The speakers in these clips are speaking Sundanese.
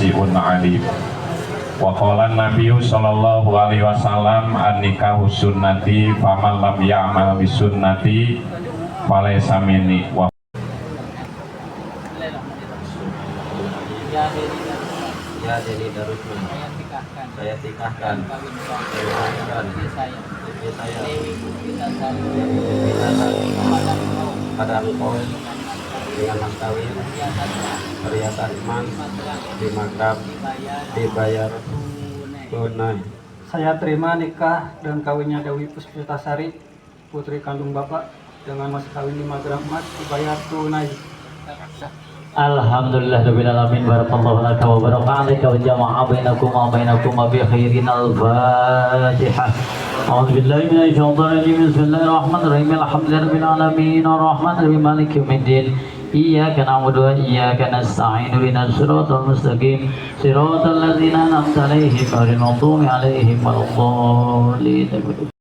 wasi'un alim. Wa qala Nabiyyu sallallahu alaihi wasallam an-nikahu sunnati faman lam ya'mal bi sunnati falaysa minni. Wa Ya Deni Darusman, saya tikahkan, saya kawinkan istri saya Dewi Puspitasari pada engkau dengan mas kawin perhiasan emas 5 gram dibayar tunai. Saya terima nikah dan kawinnya Dewi Puspitasari, putri kandung Bapak, dengan mas kawin 5 gram emas dibayar tunai. Alhamdulillah rabbil alamin, barakallahu laka wa baraka alaika wa jama'a bainakuma wa bainakuma bi khairin. Al-Fatihah. A'udzu billahi minasyaitonir rajim. Bismillahirrahmanirrahim. Alhamdulillahi rabbil alamin arrahmanir rahim maliki yaumiddin. Iyyaka na'budu wa iyyaka nasta'in ihdinas siratal mustaqim siratal ladzina an'amta 'alaihim ghairil maghdubi 'alaihim waladdallin.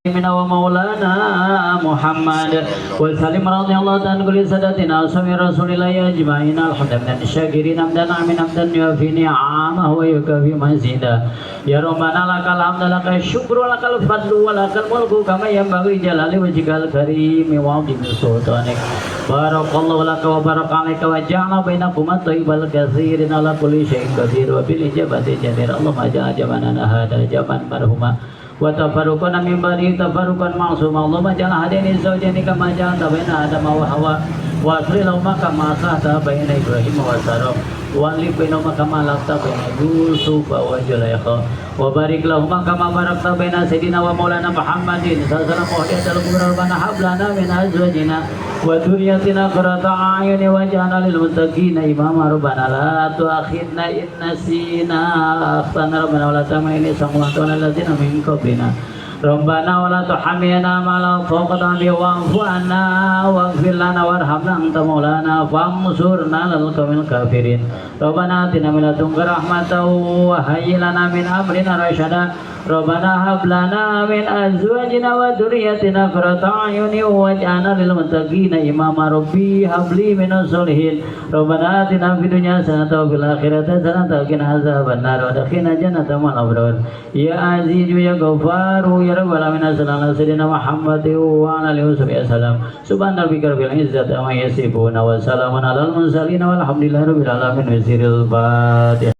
Minna wa maulana Muhammad wa salim radhiyallahu ta'ala kulli sadatina ashabi rasulillahi ajma'in. Alhamdulillah syakirin hamdan amin hamdan yuafi ni'amahu wa yukafi mazida. Ya rabbana lakal hamdu lakal syukru lakal fadlu wa lakal mulku kama yanbaghi jalali wajhikal karim wa 'azimi sultanik. Barakallahu laka wa baraka alaika wa ja'ala bainakuma thayyibal katsirin ala kulli syai'in qadir wa bil ijabati jadir. Allahumma ja'al jamanana hada jaman marhuma wa tafarruqana min ba'di tafarruqan ma'suma. Allahumma ja'al hadaini zawjaini kama ja'alta baina Adam wa Hawa wa asli lahuma kama aslahta baina Ibrahim wa Sarah wa alif bainahuma kama alafta baina Yusuf wa Zulaikha wa barik lahuma kama barakta baina sayyidina wa maulana Muhammadin sallallahu alaihi wa sallam. Rabbana hab lana min azwajina wa dhurriyyatina qurrata a'yun waj'alna lil muttaqina imama. Rabbana la tu'akhidna in nasina akhtana. Rabbana wa la tahmil isran ala alladziina min qablina. Rabbana wa la tuhammilna ma la taqata lana wa'fu 'anna waghfir lana warhamna anta maulana fansurna 'alal qawmil kafirin. Rabbana atina min ladunka rahmatan wa hayyi lana min amrina rasyada. Rabbana hab lana min azwajina wa dzurriyyatina qurrata a'yun waj'alna lil muttaqina imama. Rabbi habli minas sholihin. Rabbana atina fid dunya hasanatan wa fil akhirati hasanatan wa qina azabannar wa adkhilna jannata ma'al abrar. Ya azizu ya ghafaru ya rabbal alamin. Sallallahu alaihi sayyidina Muhammad wa ala alihi wasallam. Subhana rabbika rabbil izzati amma yasifun wa salamun alal mursalin walhamdulillahi rabbil alamin. Wasiril Fatihah.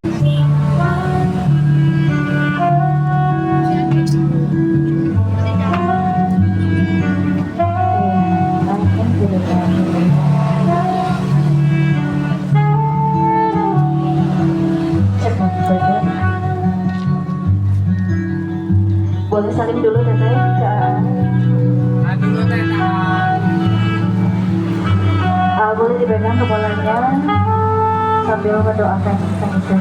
Cepat saja. Boleh salim dulu, Teteh, ke boleh dipegang kepalanya sambil mendoakan sang istri.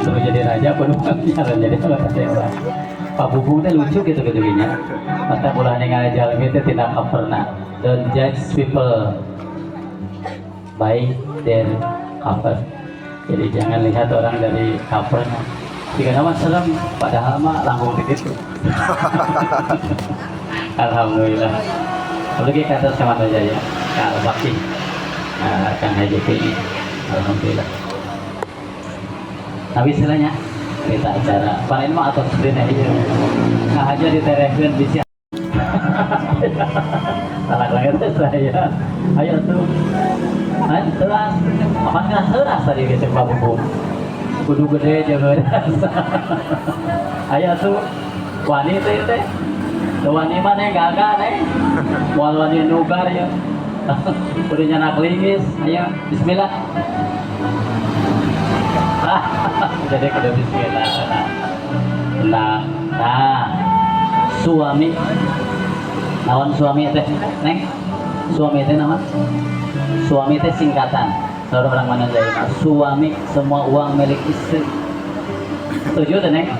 Suruh jadi raja penuh jadi kalau kata orang Pak Bubung teh lucu gitu gitu nya. Mata ulah ningali jalmi teh tina coverna. Don't judge people by their cover. Jadi jangan lihat orang dari covernya. Jika nama serem, padahal mah langkung gitu. Alhamdulillah. Apalagi kata sama aja ya, Kak Bakti, nah, Kang Haji ini. Alhamdulillah. Tapi istilahnya kita acara paling mah atau screen aja. Nah aja diterehkeun bisa. Salah banget saya. Ayo tuh. Ayo teras. Makan nggak teras tadi gitu Pak Bubung. Kudu gede jaga. Ayo tuh. Wani teh teh. Tuh wani mana gagah nih. Moal wani nugar ya. Kudu nyanak lingis. Ayo bismillah. Jadi kudu bismillah. Nah, nah, suami naon suami teh, Neng? Suami teh naon? Suami teh singkatan. Saudara orang mana dari suami semua uang milik istri. Setuju teh, Neng?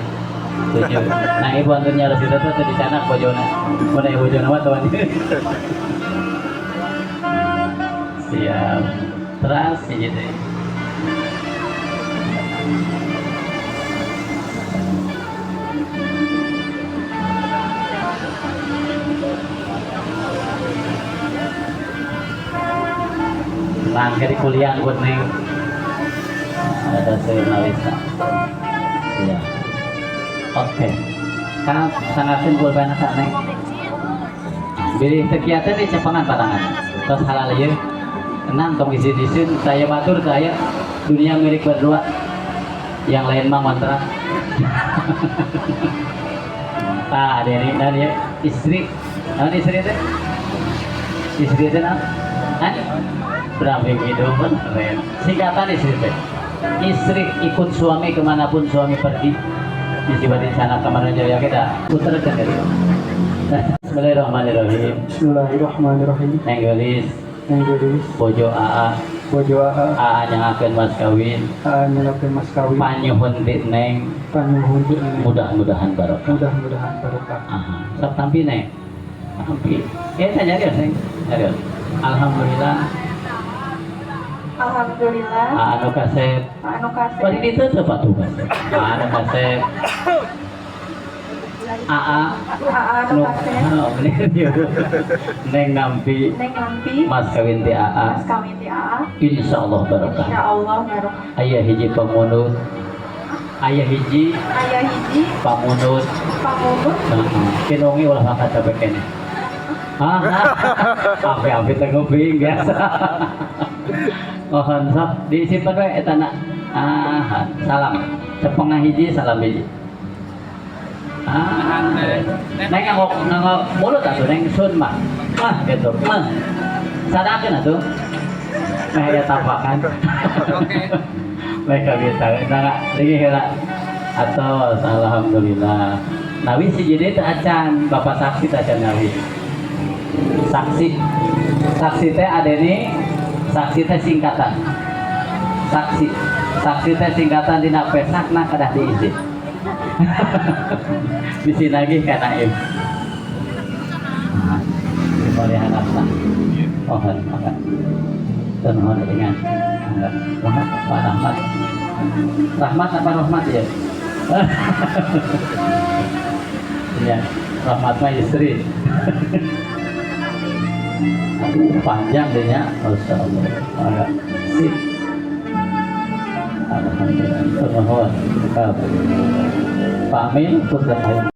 Setuju. Nah, ibu antunya harus itu tuh di sana bojona. Mana ibu bojona mah tuan. Siap. Terus gitu. Langkah di kuliah buat Neng. Ada seueur nawisna. Iya. Oke. Karena sangatin pulpen ka Neng. Bilih teu kieu teh dicepengan patangan. Tos halal ieu. Tenang, tong izin-izin, saya batur, saya dunia milik berdua. Yang lain mah ngontrak. Tah, ada ini dan ya istri. Naon istri teh? Istri teh naon? Hah? Pendamping hidup kan keren. Singkatan istri teh. Istri ikut suami kemanapun suami pergi. Di sana kemana jaya kita puter kan dari. Bismillahirrahmanirrahim. Bismillahirrahmanirrahim. Neng Gelis, Neng Gelis, bojo AA, bojo AA, AA nyangakeun mas kawin, AA nyangakeun mas kawin, panyuhun ti Neng, panyuhun ti Neng, mudah-mudahan barokah. Mudah-mudahan barokah. Aha. Sok tampi, Neng. Tampi. Ya, saya nyarios, Neng. Nyarios. Alhamdulillah. Alhamdulillah. Aa nu kasep. Anu kasep. Bari ditutup atuh kasep. Aa nu kasep. Aa Aa nu nu kasep. Oh, bener ya. Neng nampi Neng nampi mas kawin ti Aa. Mas kawin ti Aa. Insyaallah barokah. Insyaallah barokah. Aya hiji pamunut. Aya hiji Aya hiji pamunut. Pamunut. Heeh. Kinongi ulah maka capek keneh. Ah, api-api teh nguping biasa. Mohon sok disimpan we eta na. Ah, salam. Cepengah hiji, salam hiji. Ah, Neng nganggo nganggo mulut atuh, Neng, sun mah. Mah gitu. Mah. Sadakeun atuh. Meh aya tampakan. Oke. Mereka bisa. Nah, lagi heula. Atau alhamdulillah. Nawi si jadi teh acan, bapak saksi teh acan nawi. Saksi. Saksi teh ada ini, saksi teh singkatan. Saksi. Saksi teh singkatan dina pesakna kedah diizin. Bisi nagih ka naib. Nah, di handapna. Mohon, mohon. Nuhun dengan Mohon Pak Rahmat. Rahmat apa Rahmat ya? Iya, Rahmat mah istri. Aduh, panjang deh ya. Masya Allah. Agak sip. Alhamdulillah. Nuhun. Pak Amin, putra.